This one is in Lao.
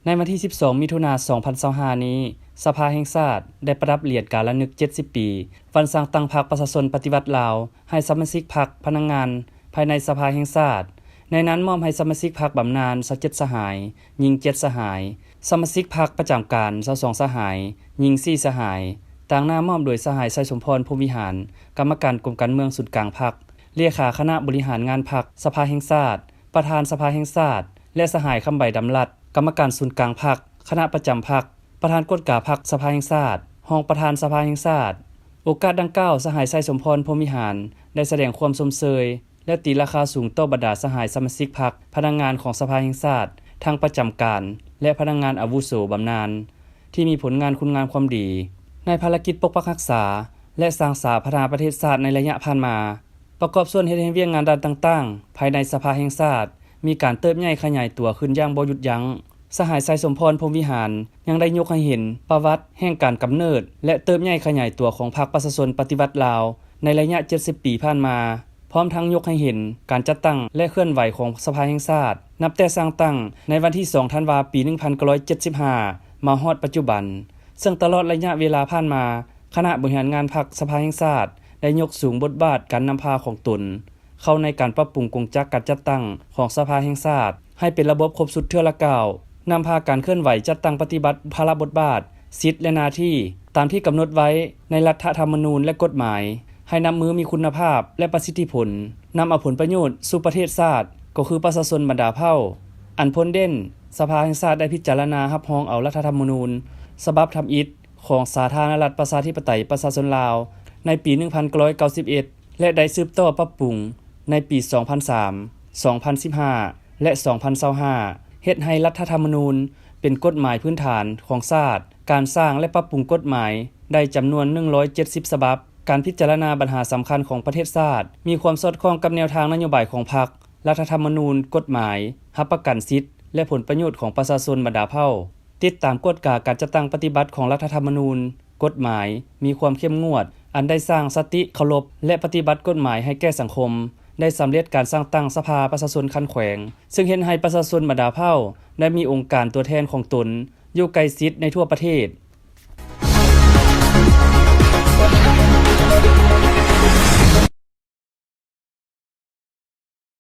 ໃນວັນທີສິບສອງ ມິຖຸນາ ສອງພັນຊາວຫ້ານີ້, ສະພາແຫ່ງຊາດໄດ້ປະດັບຫຼຽນການລະນຶກເຈັດສິບປີ ວັນສ້າງຕັ້ງພັກປະຊາຊົນປະຕິວັດລາວ ໃຫ້ສະມາຊິກພັກ, ພະນັກງານພາຍໃນສະພາແຫ່ງຊາດ. ໃນນັ້ນມອບໃຫ້ສະມາຊິກພັກບຳນານຊາວເຈັດສະຫາຍ, ຍິງເຈັດສະຫາຍ, ສະມາຊິກພັກປະຈຳການຊາວສອງສະຫາຍ, ຍິງສີ່ສະຫາຍ, ຕາງໜ້າມອບໂດຍສະຫາຍ ໄຊສົມພອນ ພົມວິຫານ, ກຳມະການກົມການເມືອງສູນກາງພັກ, ເລຂາຄະນະບໍລິຫານງານພັກ, ສະພາແຫ່ງຊາດ, ປະທານສະພາແຫ່ງຊາດ ແລະ ສະຫາຍ ຄຳໃບ ດຳລັດ, ກຳມະການສູນກາງພັກ, ຄະນະປະຈຳພັກ, ປະທານກວດກາພັກສະພາແຫ່ງຊາດ, ຮອງປະທານສະພາແຫ່ງຊາດ. ໂອກາດດັ່ງກ່າວ, ສະຫາຍ ໄຊສົມພອນ ພົມວິຫານ ໄດ້ສະແດງຄວາມຊົມເຊີຍ ແລະ ຕີລາຄາສູງຕໍ່ບັນດາສະຫາຍສະມາຊິກພັກ, ພະນັກງານຂອງສະພາແຫ່ງຊາດ ທັງປະຈຳການ ແລະ ພະນັກງານອາວຸໂສບຳນານ ທີ່ມີຜົນງານຄຸນງາມຄວາມດີ ໃນພາລະກິດປົກປັກຮັກສາ ແລະ ສ້າງສາພັດທະນາປະເທດຊາດໃນໄລຍະຜ່ານມາ. ປະກອບສ່ວນເຮັດໃຫ້ວຽກງານດ້ານຕ່າງໆ ພາຍໃນສະພາແຫ່ງຊາດ ມີການເຕີບໃຫຍ່ຂະຫຍາຍຕົວຂຶ້ນຢ່າງບໍ່ຢຸດຢັ້ງ. ສະຫາຍ ໄຊສົມພອນ ພົມວິຫານ ຍັງໄດ້ຍົກໃຫ້ເຫັນປະຫວັດແຫ່ງການກຳເນີດ ແລະ ເຕີບໃຫຍ່ຂະຫຍາຍຕົວຂອງພັກປະຊາຊົນປະຕິວັດລາວ ໃນໄລຍະເຈັດສິບປີຜ່ານມາ, ພ້ອມທັງຍົກໃຫ້ເຫັນການຈັດຕັ້ງ ແລະ ເຄື່ອນໄຫວຂອງສະພາແຫ່ງຊາດ ນັບແຕ່ສ້າງຕັ້ງໃນວັນທີສອງ ທັນວາ ປີໜຶ່ງພັນເກົ້າຮ້ອຍເຈັດສິບຫ້າ ມາຮອດປັດຈຸບັນ, ເຊິ່ງຕະຫຼອດໄລຍະເວລາຜ່ານມາ ຄະນະບໍລິຫານງານພັກສະພາແຫ່ງຊາດ ໄດ້ຍົກສູງບົດບາດການນຳພາຂອງຕົນ ເຂົ້າໃນການປັບປຸງກົງຈັກການຈັດຕັ້ງຂອງສະພາແຫ່ງຊາດ ໃຫ້ເປັນລະບົບຄົບຊຸດເທື່ອລະກ້າວ, ນຳພາການເຄື່ອນໄຫວຈັດຕັ້ງປະຕິບັດພາລະບົດບາດ, ສິດ ແລະ ໜ້າທີ່ ຕາມທີ່ກຳນົດໄວ້ໃນລັດຖະທຳມະນູນ ແລະ ກົດໝາຍ ໃຫ້ນັບມື້ມີຄຸນນະພາບ ແລະ ປະສິດທິຜົນ, ນຳເອົາຜົນປະໂຫຍດສູ່ປະເທດຊາດ ກໍຄືປະຊາຊົນບັນດາເຜົ່າ. ອັນພົ້ນເດັ່ນ, ສະພາແຫ່ງຊາດໄດ້ພິຈາລະນາຮັບຮອງເອົາລັດຖະທຳມະນູນສະບັບທຳອິດຂອງສາທາລະນະລັດປະຊາທິປະໄຕປະຊາຊົນລາວ ໃນປີໜຶ່ງພັນເກົ້າຮ້ອຍເກົ້າສິບເອັດ ແລະ ໄດ້ສືບຕໍ່ປັບປຸງໃນປີສອງພັນສາມ, ສອງພັນສິບຫ້າ ແລະ ສອງພັນຊາວຫ້າ ເຮັດໃຫ້ລັດຖະທຳມະນູນເປັນກົດໝາຍພື້ນຖານຂອງຊາດ. ການສ້າງ ແລະ ປັບປຸງກົດໝາຍໄດ້ຈຳນວນໜຶ່ງຮ້ອຍເຈັດສິບສະບັບ. ການພິຈາລະນາບັນຫາສຳຄັນຂອງປະເທດຊາດ ມີຄວາມສອດຄ່ອງກັບແນວທາງນະໂຍບາຍຂອງພັກ, ລັດຖະທຳມະນູນ, ກົດໝາຍ, ຮັບປະກັນສິດ ແລະ ຜົນປະໂຫຍດຂອງປະຊາຊົນບັນດາເຜົ່າ. ຕິດຕາມກວດກາການຈັດຕັ້ງປະຕິບັດຂອງລັດຖະທຳມະນູນ, ກົດໝາຍ, ມີຄວາມເຂັ້ມງວດ, ອັນໄດ້ສ້າງສະຕິເຄົາລົບ ແລະ ປະຕິບັດກົດໝາຍໃຫ້ແກ່ສັງຄົມ, ໄດ້ສຳເລັດການສ້າງຕັ້ງສະພາປະຊາຊົນຂັ້ນແຂວງ, ເຊິ່ງເຮັດໃຫ້ປະຊາຊົນບັນດາເຜົ່າໄດ້ມີອົງການຕົວແທນຂອງຕົນຢູ່ໃກ້ຊິດໃນທົ່ວປະເທດ.